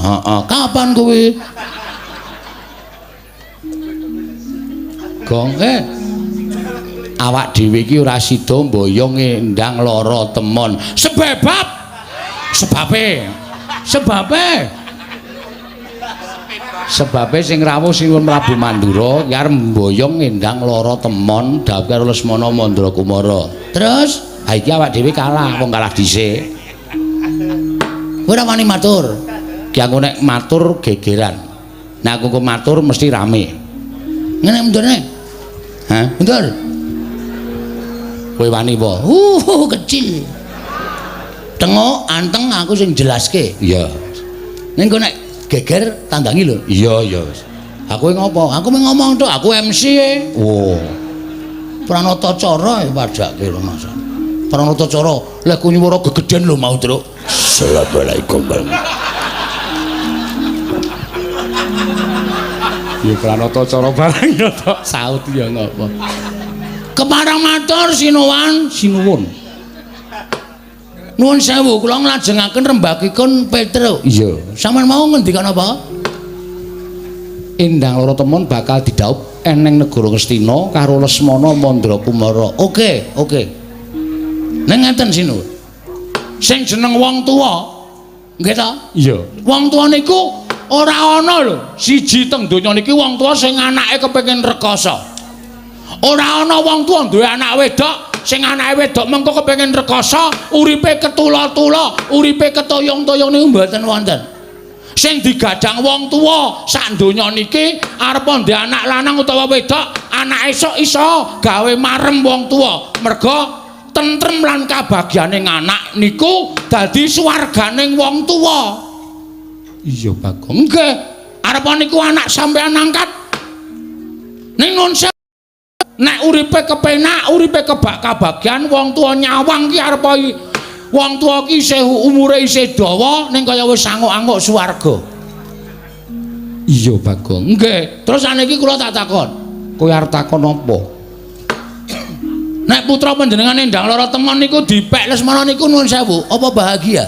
Heeh. Kapan kuwi? Gong awak dhewe iki ora sida mboyong Endang Lara Temon. Sebab sebabe sebabe sebabe sing rawuh Sinuwun Prabu Mandura ki arep mboyong Endang Lara Temon dhawuh karo Lesmana Mandra Kumara. Terus ha iki awak dhewe kalah, wong kalah dhisik. Kowe ora wani matur. Ki aku nek matur gegeran. Nek aku matur mesti rame. Ngene mundur ne. Hah? Mundur. Kowe wani apa? Kecil. Tengok anteng aku sing jelaske. Iya. Ning kok nek geger tandangi lho. Iya, iya. Aku ngopo? Aku mung ngomong tok, aku MC e. Wo. Pranata cara padake lho Mas. Pranata cara lek ku nyuwara gegeden lho mau, Truk. Assalamualaikum warahmatullahi. Ya pranata cara barang ya tok saut ya ngopo. Kepareng matur sinuwun, sinuwun. Nuwun sewu, kula nglajengaken rembagipun Petruk. Iya. Sampeyan mau ngendikan apa? Endang Lara Temon bakal didhaup eneng negara Ngastina karo Lesmana Mandra Kumara. Oke, oke. Ning ngeten sinuwun. Sing jeneng wong tuwa, nggih ta? Iya. Wong tuwa niku ora ana lho, siji teng donya niki wong tuwa sing anake kepengin rekoso. Ora ana wong tuwa duwe anak wedok sing anake wedok mengko kepengin rekoso, uripe ketula-tula, uripe ketoyong-toyong niku mboten wonten. Sing digadang wong tuwa sak donya niki arep ndek anak lanang utawa wedok, anak esuk iso gawe marem wong tuwa. Merga tentrem lan kabagyane anak niku dadi swarganing wong tuwa. Iya, Bagong. Nggih. Arep niku anak sampean angkat. Ning nun nek uripe kepenak, uripe kebak kabagyan, wong tuwa nyawang ki arep wong tuwa ki isih umure isih dawa ning kaya wis anguk-anguk swarga. Iya, Bagong. Nggih. Terus saniki kula tak takon. Kowe arep takon apa? Nek putra panjenengan Endang Lara Temon niku dipek Lesmana niku nuwun sewu, apa bahagia?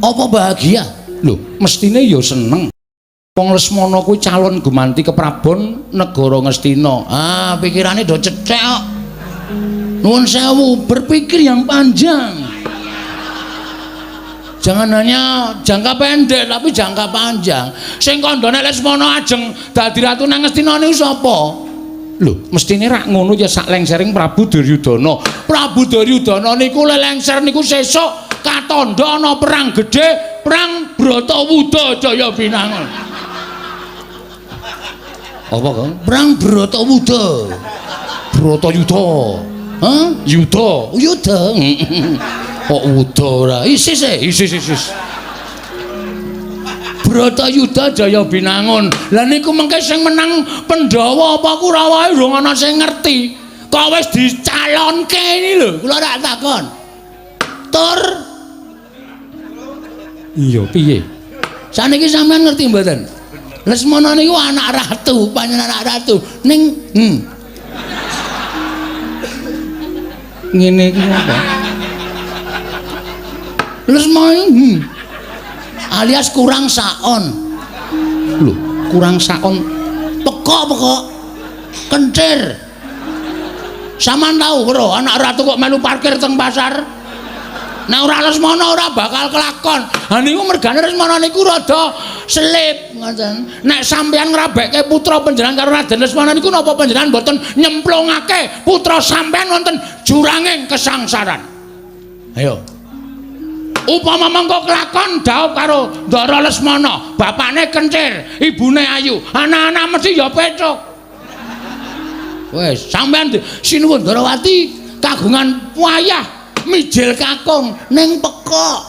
Apa bahagia? Lho, mestine ya seneng. Wong Lesmana kuwi calon gumanti keprabon negara Ngastina. Ah, pikirane do cethek kok. Nuwun sewu, berpikir yang panjang. Jangan hanya jangka pendek tapi jangka panjang. Sing kandhane Lesmana ajeng dadi ratu nang Ngastina niku sapa? Lho, mestine rak ngono ya sak lengsering Prabu Duryudana. Prabu Duryudana niku lelengser niku sesuk katandha ana perang gedhe, perang Bratawuda Jaya Binangun. Apa, Kang? Perang Bratawuda. Bratayuda. Hah? Yuda. Yuda. Kok wuda ora? Isis e, isis isis. Bratayuda Jaya Binangun. Lah niku mengke sing menang Pandhawa apa Kurawa durung ana sing ngerti. Kok wis dicalonke ini lho, kula rak takon. Tur iya, piye? Saniki sampean ngerti mboten? Lesmana niku anak ratu, panjenengan anak ratu. Ning ngene iki apa? Lesmana alias kurang saon. Lho, kurang saon pekok-pekok. Kencir. Sampeyan tahu, Bro, anak ratu kok melu parkir teng pasar? Nek ora Lesmana ora bakal kelakon. Ha niku mergane Lesmana niku rada selip ngoten. Nek sampeyan ngrabekke putra panjenengan karo Raden Lesmana niku napa panjenengan mboten nyemplungake putra sampeyan wonten juranging kesangsaran? Ayo. Upama mengko kelakon dhaup karo Ndara Lesmana, bapakne kencir, ibune ayu, anak-anak mesti ya pecuk. Wis, sampeyan sinuwun Ndarawati kagungan wayah mijil kakung ning pekok.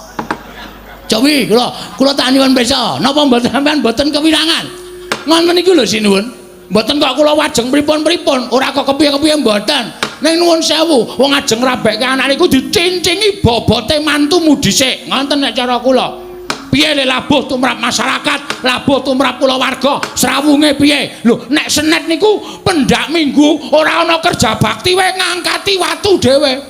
Cowi kula kula tak nyuwun pirsa, napa mboten sampeyan mboten kewirangan? Ngoten niku lho sinuwun. Mboten kok kula wajeng pripun-pripun, ora kok kepiye-kepiye mboten. Ning nuwun sewu, wong ajeng ngrabekke anak niku dicincingi bobote mantumu dhisik. Ngoten nek cara kula. Piye le labuh tumrap masyarakat, labuh tumrap kulawarga, srawunge piye? Lho, nek senet niku pendak minggu ora ana kerja bakti wae ngangkati watu dhewe.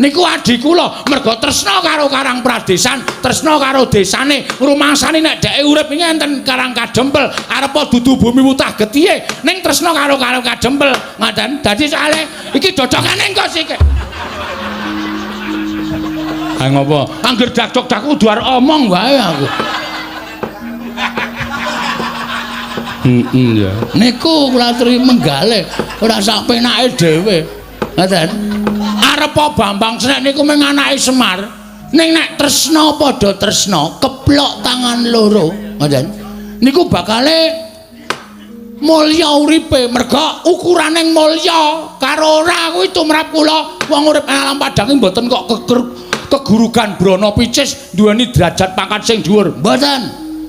Niku adi kula merga tresna karo Karang Pradesan, tresna karo desane, rumangsane nek dheke urip iki enten Karang Kadempel, arepa dudu bumi wutah getihe, ning tresna karo Karang Kadempel. Ngaten. Dadi soalé iki dodokane engko sik. Ha ngopo? Angger dakdok-dak kudu arep omong wae aku. Heeh ya. Niku kula aturi menggale, ora sak penake dhewe. Ngaten. Arepa Bambang Senek niku mung anake Semar. Ning nek tresna padha tresna, keplok tangan loro, ngoten. Niku bakale mulya uripe, merga ukuraning mulya karo ora kuwi tumrap kula. Wong urip alam padang iki mboten kok kegurugan brana picis duweni derajat pangkat sing dhuwur. Mboten.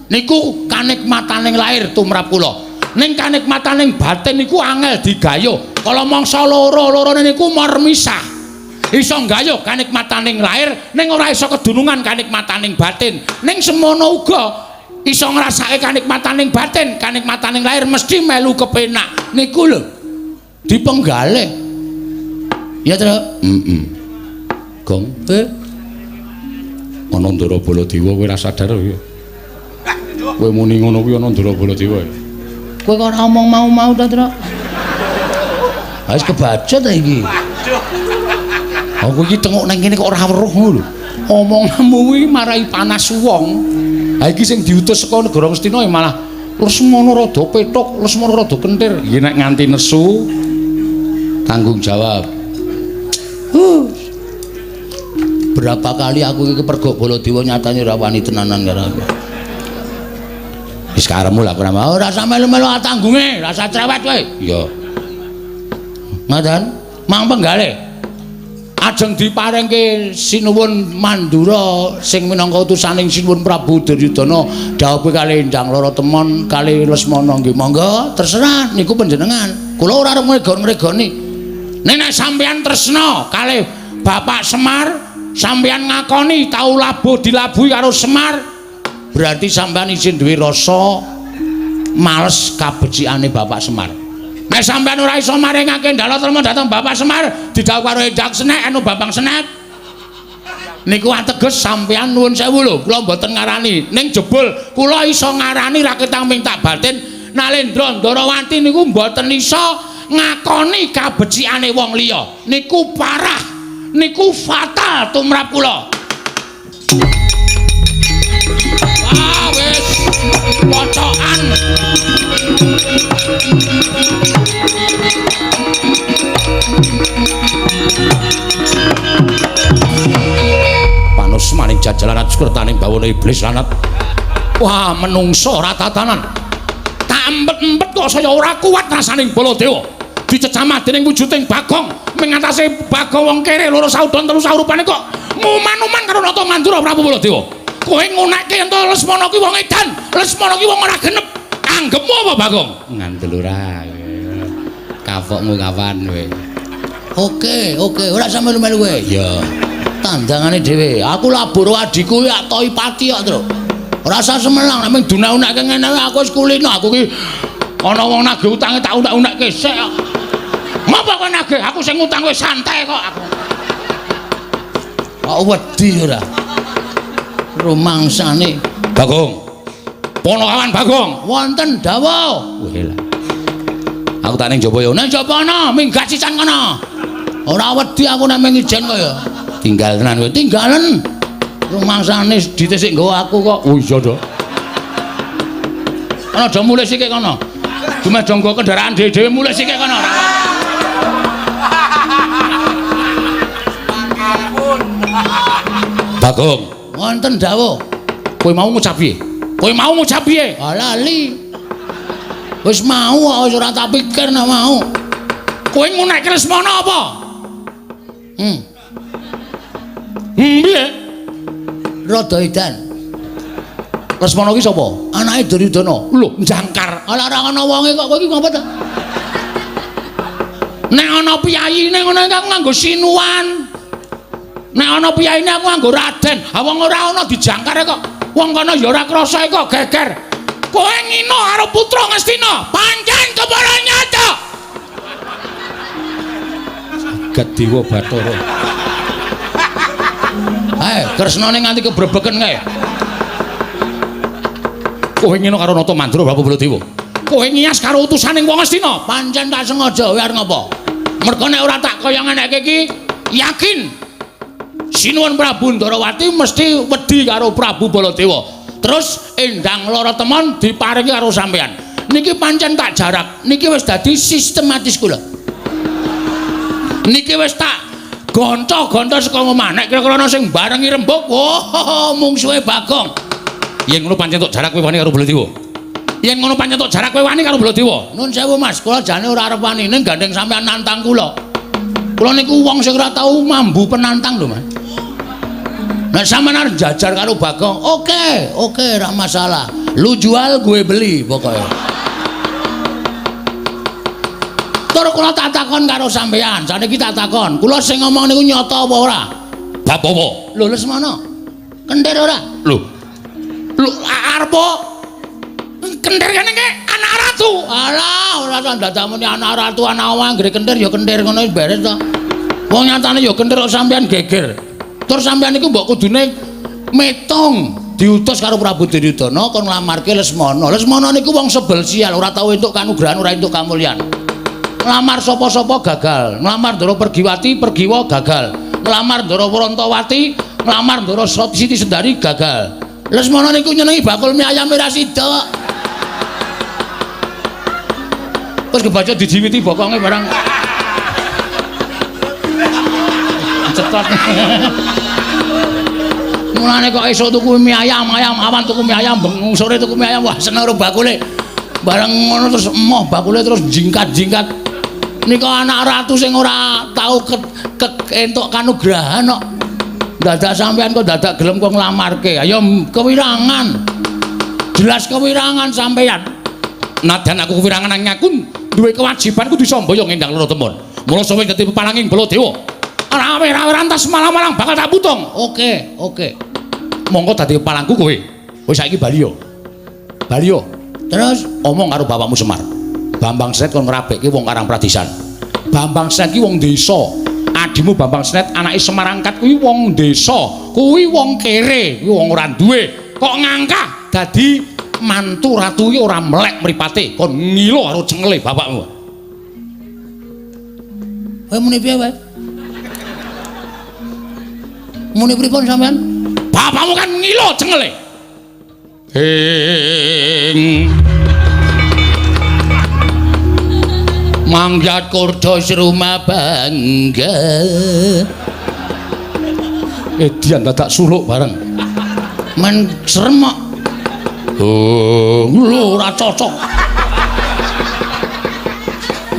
Niku kanikmataning lahir tumrap kula. Ning kanikmataning batin niku angel digayuh. Kala mangsa loro-lorone niku mormisah. Iso nggayuh kanikmataning lahir ning ora iso kedunungan kanikmataning batin. Ning semono uga iso ngrasake kanikmataning batin, kanikmataning lahir mesti melu kepenak. Niku lho dipenggalih. Ya, Tru? Heeh. Gong, ana Ndara Baladewa kowe ora sadar ya. Kowe muni ngono kuwi ana Ndara Baladewa. Kowe kok ora omong mau-mau ta, Tru? Wis kebaca ta iki. Aku iki tengok nang kene kok ora weruh ngono lho. Omonganmu kuwi marai panas wong. Ha iki sing diutus saka negara Ngastina ya malah Lesmana rada pethuk, Lesmana rada kentir. Iki nek nganti nesu tanggung jawab. Berapa kali aku iki kepergok Baladewa nyatane ora wani tenanan karo aku. Wis karepmu lah ora mau ora usah melu-melu tanggunge, ora usah cerewet kowe. Iya. Ngoten, mang penggalih. Ajeng diparingke Sinuwun Mandura sing minangka utusaning Sinuwun Prabu Duryudana dhawuhe kalih Endang Lara Temon kalih Lesmana nggih monggo terserah niku panjenengan. Kula ora arep ngregon-ngregoni. Nek nek sampeyan tresna kalih Bapak Semar, sampeyan ngakoni tau labuh dilabuhi karo Semar, berarti sampeyan isih duwe rasa males kabecikane Bapak Semar. Nek sampeyan ora iso maringake ndala trema dhateng Bapak Semar, didhawuh karo Endang Senek anu Bambang Senek. Niku ateges sampeyan nuwun sewu lho, kula mboten ngarani. Ning jebul kula iso ngarani raketang ming tak batin Nalendra Ndarawati niku mboten iso ngakoni kabecikane wong liya. Niku parah, niku fatal tumrap kula. Wah, wis pocokan. Panus maning jajalan sukertaning bawana iblis lanat. Wah, menungso ora tatanan. Tak empet-empet kok saya ora kuat rasaning Baladewa. Dicecamah dening wujuding Bagong, mengatasi Bagong wong kere loro saudon telu saurupane kok nguman-uman karo Nata Mandura Prabu Baladewa. Kowe ngunekke yen to Lesmana ki wong edan, Lesmana ki wong ora genep. Anggepmu apa Bagong? Ngandel ora. Kapokmu kapan kowe? Oke, oke, ora usah melu-melu kowe. Ya. Tandangane dhewe. Aku labur adhiku ya toi pati kok, Tru. Ora usah semelang nek mung dunak-unakke ngene aku wis kulino. Aku ki ana wong nagih utange tak unak-unakke sik kok. Ngopo kowe nagih? Aku sing ngutang wis santai kok aku. Kok wedi ora? Rumangsane Bagong. Ponokawan Bagong, wonten dawuh. Weh lah. Aku tak ning jaba ya. Ning jaba ana, minggat sisan kono. Ora wedi aku nek mung ijen kaya. Tinggal tenan kowe, tinggalen. Rumangsane dite sik nggawa aku kok. Oh iya to. Ana do mulih sikik kono. Dumeh do nggo kendaraan dhewe-dhewe mulih sikik kono. Bagong, wonten dawuh. Kowe mau ngucap piye? Kowe mau ngucap piye? Ah lali. Wis mau kok wis ora tak pikir nek mau. Kowe ngunekke Lesmana apa? Piye? Rada edan. Lesmana ki sapa? Anake Duryudana. Lho, jangkar. Ala ora ana wonge kok kowe iki ngopo ta? Nek ana piyayine ngono iki aku nganggo sinuwan. Nek ana piyayine aku nganggo raden. Ha wong ora ana dijangkar kok. Wong kono ya ora krasa kok geger. Kowe ngino karo putra Ngastina, pancen kepara nyata. Jagat Dewa Bathara. Ae, Kresnane nganti kebrebeken kae. Kowe ngene karo Nata Mandra Prabu Baladewa. Kowe ngias karo utusaning wong Astina. Pancen tak sengaja kowe arep ngapa? Mergo nek ora tak kaya ngeneke iki yakin Sinuwun Prabu Ndarawati mesti wedi karo Prabu Baladewa. Terus Endang Lara Temon diparingi karo sampean. Niki pancen tak jarak, niki wis dadi sistematis kula. Niki wis tak gonco-gonco saka omah. Nek kira-kira ana sing barengi rembug, oh mungsuhe Bagong. Yen ngono pancen tok jarak kowe wani karo Baladewa. Yen ngono pancen tok jarak kowe wani karo Baladewa. Nun sewu Mas, kula jane ora arep wani ning gandeng sampean nantang kula. Kula niku wong sing ora tau mambu penantang lho, Mas. Nek sampean arep jajar karo Bagong, oke, oke ora masalah. Lu jual gue beli pokoknya. Tur kula tak takon karo sampean, saniki tak takon. Kula sing ngomong niku nyata apa ora? Bab apa? Lho Lesmana. Kentir ora? Lho. Lho arep kentir kene iki anak ratu. Alah, ora dadak muni anak ratu, anak wong anggere kentir ya kentir ngono wis beres to. Wong nyatane ya kentir kok sampean geger. Tur sampean niku mbok kudune metung diutus karo Prabu Duryudana kon nglamarke Lesmana. Lesmana niku wong sebel sial, ora tau entuk kanugrahan, ora entuk kamulyan. Nglamar sapa-sapa gagal, nglamar Ndara Pergiwati, Pergiwa gagal. Nglamar Ndara Wrantawati, nglamar Ndara Siti Sendari gagal. Lesmana niku nyenengi bakul mie ayam ora sida. Terus kebaca dijiwiti bokonge barang. Cetot. Mulane kok esuk tuku mie ayam, ayam awan tuku mie ayam, bengi sore tuku mie ayam, wah seneng karo bakule. Bareng ngono terus emoh bakule terus jingkat-jingkat. Nika anak ratu sing ora tau entuk kanugrahan kok. Dadak sampean kok dadak gelem kok nglamarke. Ayo kewirangan. Jelas kewirangan sampean. Nadyan aku kewirangan nanging aku duwe kewajiban kudu samboyong Endang Lara Temon. Mula sawe dadi peparanging Baladewa. Rawe-rawe rantas malang-malang bakal tak putung. Oke, oke. Monggo dadi pepalangku kowe. Wis saiki bali yo. Bali yo. Terus omong karo bapakmu Semar. Bambang Snet kon ngrabekke wong Karang Pradisan. Bambang Snet ki wong desa. Adimu Bambang Snet anake Semar angkat kuwi wong desa. Kuwi wong kere, kuwi wong ora duwe. Kok ngangkah dadi mantu ratu ki ora melek mripate, kon ngilo karo cengele bapakmu. Kowe muni piye wae? Muni pripun sampean? Bapakmu kan ngilo cengele. Ing mangyat kurdos rumah bangga. Edian dadak suluk bareng. Men serem kok. Oh, lho ora cocok.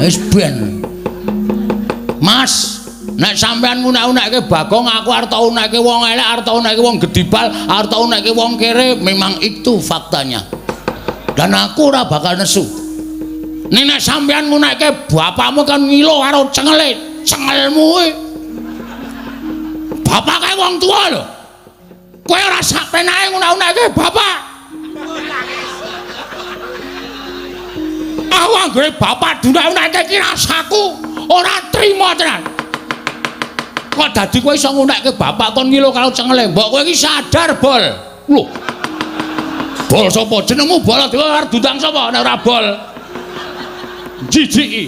Wis ben. Mas, nek sampean ngunek-unekke Bagong, aku arep tau unekke wong elek, arep tau unekke wong gedibal, arep tau unekke wong kere, memang itu faktanya. Dan aku ora bakal nesu. Ning nek sampean ngunekke bapakmu kan ngilo karo cengele, cengelmu kuwi. Bapak kae wong tuwa lho. Kowe ora sak penake ngunek-unekke bapak. Aku anggere bapak dunek-unekke iki rasaku ora trima tenan. Kok dadi kowe iso ngunekke bapak kon ngilo karo cengele? Mbok kowe iki sadar, Bol. Lho. Bol sapa? Jenengmu Baladewa arep diundang sapa nek ora Bol? Jijiki.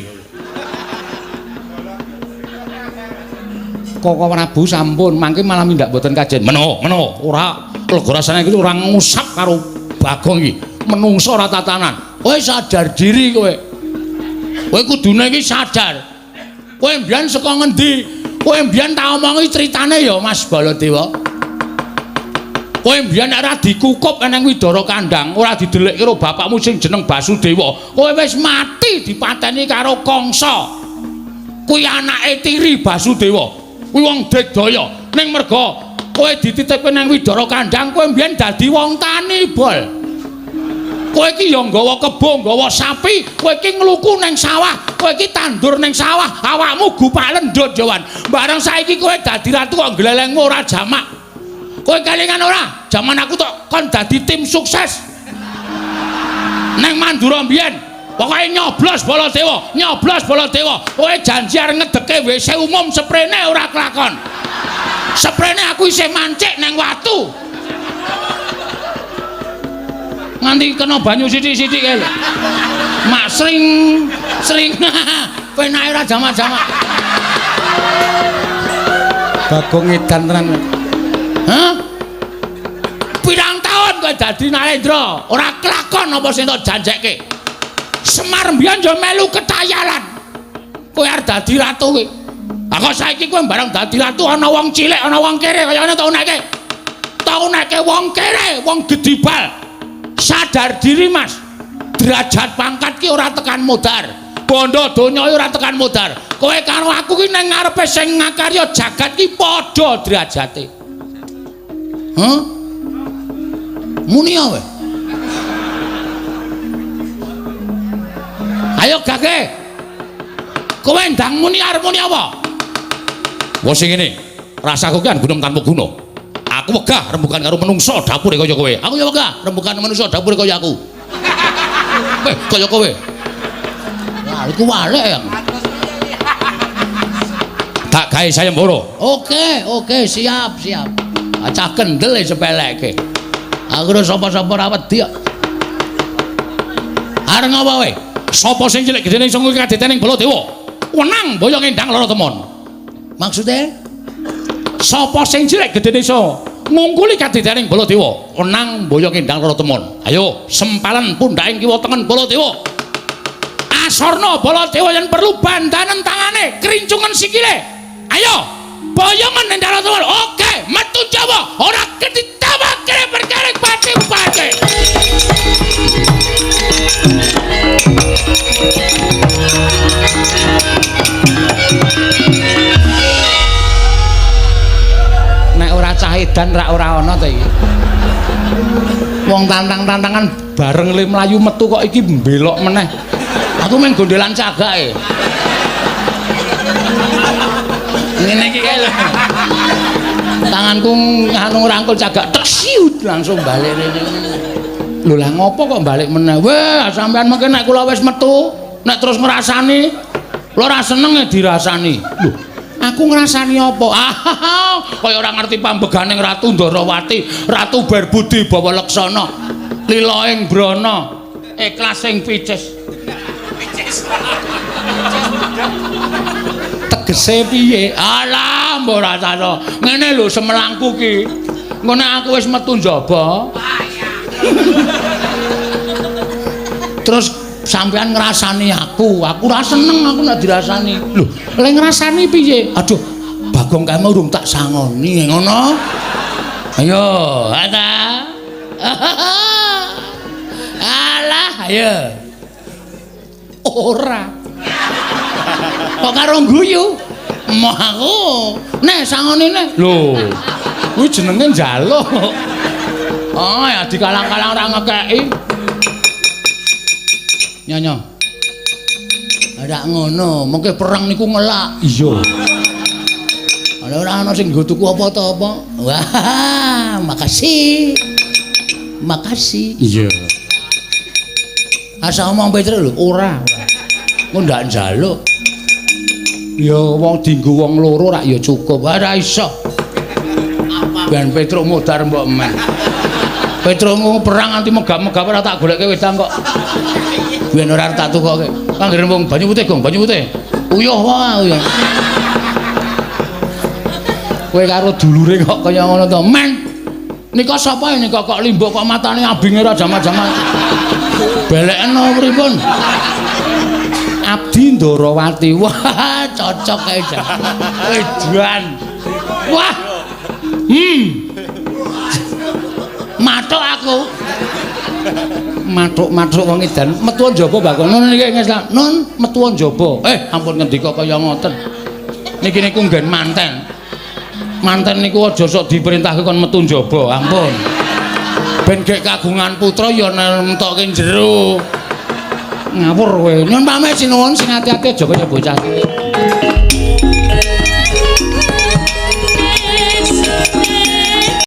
Koko Prabu sampun mangke malah mindak mboten kajen. Meno, meno, ora lega rasane iki ora ngusap karo Bagong iki. Menungso ora tatanan. Kowe sadar diri kowe. Kowe kudune iki sadar. Kowe mbiyen saka ngendi? Kowe mbiyen tak omongi critane ya Mas Baladewa. Kowe mbiyen nek ora dikukup nang Widara Kandang, ora didelikke karo bapakmu sing jeneng Basudewa, kowe wis mati dipateni karo Kangsa. Kuwi anake tiri Basudewa. Kuwi wong digdaya. Ning merga kowe dititipke nang Widara Kandang, kowe mbiyen dadi wong tani, Bol. Kowe iki ya nggawa kebo, nggawa sapi, kowe iki ngluku nang sawah, kowe iki tandur nang sawah, awakmu gupak lendut Jawan. Bareng saiki kowe dadi ratu kok glelengmu ora jamak. Kowe kelingan ora? Jaman aku tok kon dadi tim sukses. Nang Mandura mbiyen, pokoke nyoblos Baladewa, nyoblos Baladewa. Kowe janji arep ngedeke WC umum seprene ora kelakon. Seprene aku isih mancik nang watu. Nganti kena banyu sithik-sithik kae lho. Mak sring sring penake ora jamak-jamak. Bagong edan tenan. Hah? Pirang taun kowe dadi Narendra, ora kelakon apa sing tok janjekke. Semar mbiyen yo melu ketayalan. Kowe arep dadi ratu kowe. Lah kok saiki kowe bareng dadi ratu ana wong cilik, ana wong kere kaya ngene tok uneke. Tok uneke wong kere, wong gedibal. Sadar diri, Mas. Derajat pangkat ki ora tekan modar. Bondo donya ora tekan modar. Kowe karo aku ki nang ngarepe sing ngakarya jagat ki padha derajate. Hah? Muni kowe. Ayo gage. Kowe ndang muni arep muni apa? Wah sing ngene, rasaku ki gunung tanpa guna. Aku wegah rembugan karo menungsa dapure kaya kowe. Aku ya wegah rembugan menungsa dapure kaya aku. Weh, kaya kowe. Wah, iku walek ya. Tak gawe sayembara. Oke, oke, siap, siap. Cah kendel sepeleke. Aku ora sapa-sapa ora wedi kok. Arep ngapa kowe? Sapa sing cilik gedene iso ngungkul kadetening Baladewa? Wenang boyong endang lara temon. Maksude? Sapa sing cilik gedene iso ngungkuli kadetening Baladewa? Wenang boyong endang lara temon. Ayo, sempalan pundhaking kiwa tengen Baladewa. Asorna Baladewa yen perlu bandanen tangane, krincungen sikile. Ayo, boyongan endang lara temon. Oke, metu Jawa, ora ketitawa kere perkara pati-pati. Nek ora cah edan rak ora ana to iki. Wong tantang-tantangan bareng le mlayu metu kok iki mbelok meneh. Aku main gondelan cagake. Ngene iki kae lho. Tanganku nganu ngrangkul cagak tek siut langsung balik rene. Lho lah ngopo kok balik meneh? Wah, sampean mengke nek kula wis metu, nek terus ngrasani, kula ora seneng e dirasani. Lho, aku ngrasani apa? Ah, kaya ora ngerti pambeganing Ratu Ndorowati, Ratu Berbudi Bawa Leksana, lila ing brana, ikhlas ing picis. Picis. Tegese piye? Alah, mbok rasane. Ngene lho semelangku ki. Engko nek aku wis metu njaba. Terus sampean ngrasani aku, aku ora seneng aku nek dirasani. Lho, lek ngrasani piye? Aduh, Bagong kae urung tak sangoni ngono. Ayo, ada. Alah, ayo. Ora. Kok karo guyu? Emoh aku. Nek sangoni nek. Lho, kuwi jenenge njaluk. Oh, ya dikalang-kalang ora ngekeki. Nyonya. Ora ngono, mengke perang niku ngelak. Iya. Ana ora ana sing nggo tuku apa ta apa. Wah, makasih. Makasih. Iya. Asa omong Petro lho, ora. Engko ndak njaluk. Ya wong dienggo wong loro rak ya cukup. Ora iso. Ben Petro modar mbok men. Petro perang nganti megap-megap ora tak goleke wedang kok. Ben ora tak tukoke. Anggere wong banyu putih, Gong, banyu putih. Uyuh wae uyuh. Kowe karo dulure kok kaya ngono to, men. Nika sapa nika kok limbuk kok matane abinge ra jaman-jaman. Belekno pripun? Abdi Ndorowati. Wah, cocok kae jan. Edan. Wah. Mathuk aku. Mathuk-mathuk wong edan. Metu njaba Bagong. Nun niki ngeslah. Nun metu njaba. Ampun ngendika kaya ngoten. Niki niku nggen manten. Manten niku aja sok diperintahke kon metu njaba. Ampun. Ben gek kagungan putra ya nentokke jero. Ngawur kowe. Nyun pamit sinuwun sing ati-ati aja kaya bocah cilik.